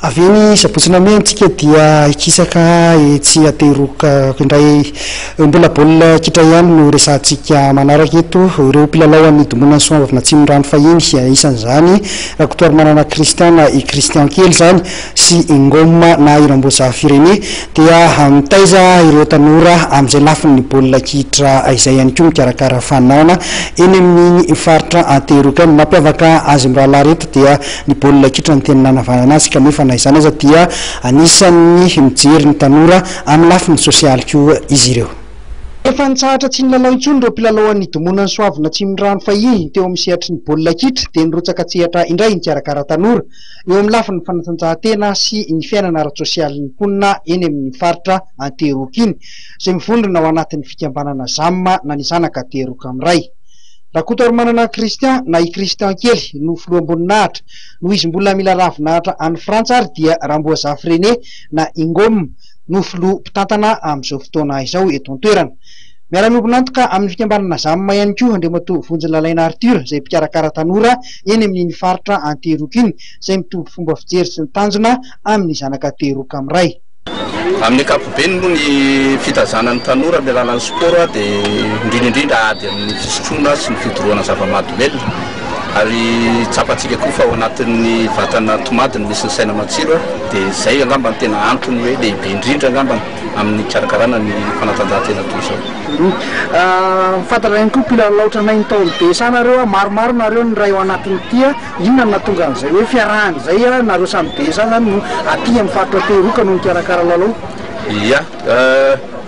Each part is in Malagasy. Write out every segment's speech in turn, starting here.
Avy eny Sabotsy Namehana isika dia hikisaka etsy Antehiroka indray. Mbola baolina kitra ihany no resahantsika manaraka eto. Ireo mpilalao an'ny Domonan'ny Soavin'Atsimondrano fahiny, isan'izany Rakotoarimanana Christian na i Christian kely izany sy i Ngoma na i Ramboazafy René dia mitaiza ireo tanora amin'izay lafiny baolina kitra izay ihany koa mikarakara faninanana eny amin'iny faritra Antehiroka iny. Mampiavaka azy mirahalahy ireto dia ny baolina kitra no tena nanavanana azy kanefa na izany aza dia anisan'ny mijery ny tanora amin'ny lafiny sosialy koa izy ireo. Efa nitsahatra tsy nilalao intsony ireo mpilalao an'ny Domonan'i Soavina Atsimondrano fahiny teo amin'ny sehatry ny baolina kitra dia nirotsaka an-tsehatra indray nikarakara tanora eo amin'ny lafiny fanatanjahantena sy ny fiainana ara-tsosialin'ny mponina eny amin'ny faritra Antehiroka iny izay mivondrona ao anatin'ny fikambanana Zam na ny Zanaka Antehiroka Miray. Rakotoarimanana Christian na i Christian kely no filoham-boninahitra. Noho izy mbola mila ravinahitra any Frantsa ary dia Ramboazafy René na i Ngom no filoha mpitantana amin'izao fotoana izao eto an-toerana. Miara-miombon'antoka amin'ny fikambanana Zam ihany koa Andriamatoa Vonjy Lalaina Arthur izay mpikarakara tanora eny amin'iny faritra Antehiroka iny izay mitovy fomba fijery sy ny tanjona amin'ny zanaka Antehiroka miray. Amin'ny ankapobeny moa ny fitazana ny tanora amin'ny alalan'ny sport dia indrindra indrindra ady amin'ny fisotroana sy ny fidorohana zava-mahadomelina ary tsapantsika koa fa ao anatin'ny vatana tomady no misy ny saina matsiro dia izay angamba no tena antony hoe lehibe indrindra angamba amin'ny fikarakarana ny fanatanjahantena toy izao. Fantatra ihany koa mpilalao tranainy tao amin'ny BSA nareo, maromaro nareo ny iray ao anatin'ity. Inona no nahatonga an'izay hoe fiarahana izay nareo samy BSA zany no aty amin'ny faritra Antehiroka no nikarakara lalao? Ia,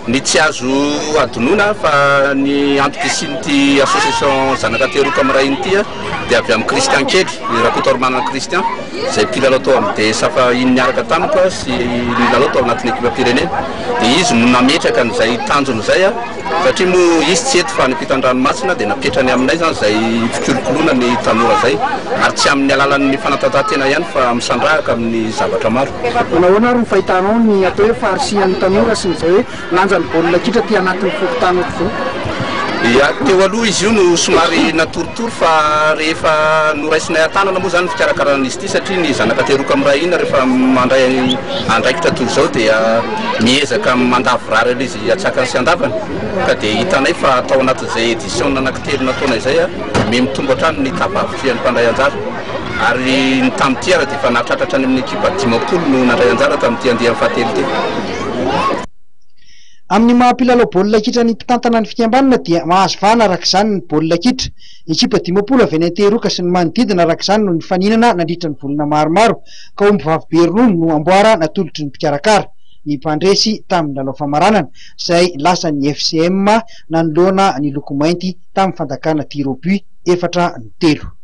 ny tsy azo adinoina fa ny antom-pisian'ity association Zanak'Antehiroka Miray iny ity dia avy amin'i Christian kely, i Rakotoarimanana Christian, izay mpilalao tao amin'ny BSA fahiny niaraka tamiko sy nilalao tao anatin'ny ekipam-pirenena. Dia izy no nametraka an'izay tanjona izay. Satria moa izy tsy eto fa any ampitan-dranomasina dia napetrany aminay izany izay fikolokoloana ny tanora izay ary tsy amin'ny alalan'ny fanatanjahantena ihany fa misandrahaka amin'ny zavatra maro. Manahoana ary ny fahitanao ny atao hoe faharisihan'ny tanora sy ny izay hoe lanjan'ny baolina kitra aty anatin'ny fokontany ohatr'izao? Ya, teo aloha izy io no somary natoritory fa rehefa noraisinay an-tanana moa izany ny fikarakarana an'izy ity satria ny zanak'Antehiroka miray hina rehefa mandray andraikitra toy izao dia miezaka mandavorary an'izy Atsakany sy andavany ka dia hitanay fa tao anatin'izay édition anankitelo nataonay izay miha mitombo hatrany ny taha-pahavitrihan'ny mpandray anjara ary ny tamin'ity ara dia efa nahatratra hatrany amin'ny ekipa 50 no nandray anjara tamin'ity andiany fahatelo ity. Amin'ny maha mpilalao baolina kitra ny mpitantana ny fikambanana dia mahazo vahana araka izany ny baolina kitra. Ekipa 50 avy any Antehiroka sy ny manodidina araka izany no nifaninana nandritra ny volana maromaro ka omby vavy be ronono no amboara natolotry ny mpikarakara. ny mpandresy tamin'ny lalao famaranana, izay lasan'ny FCM nanoloana ny loko mainty tamin'ny fandakana tir au but efatra no telo.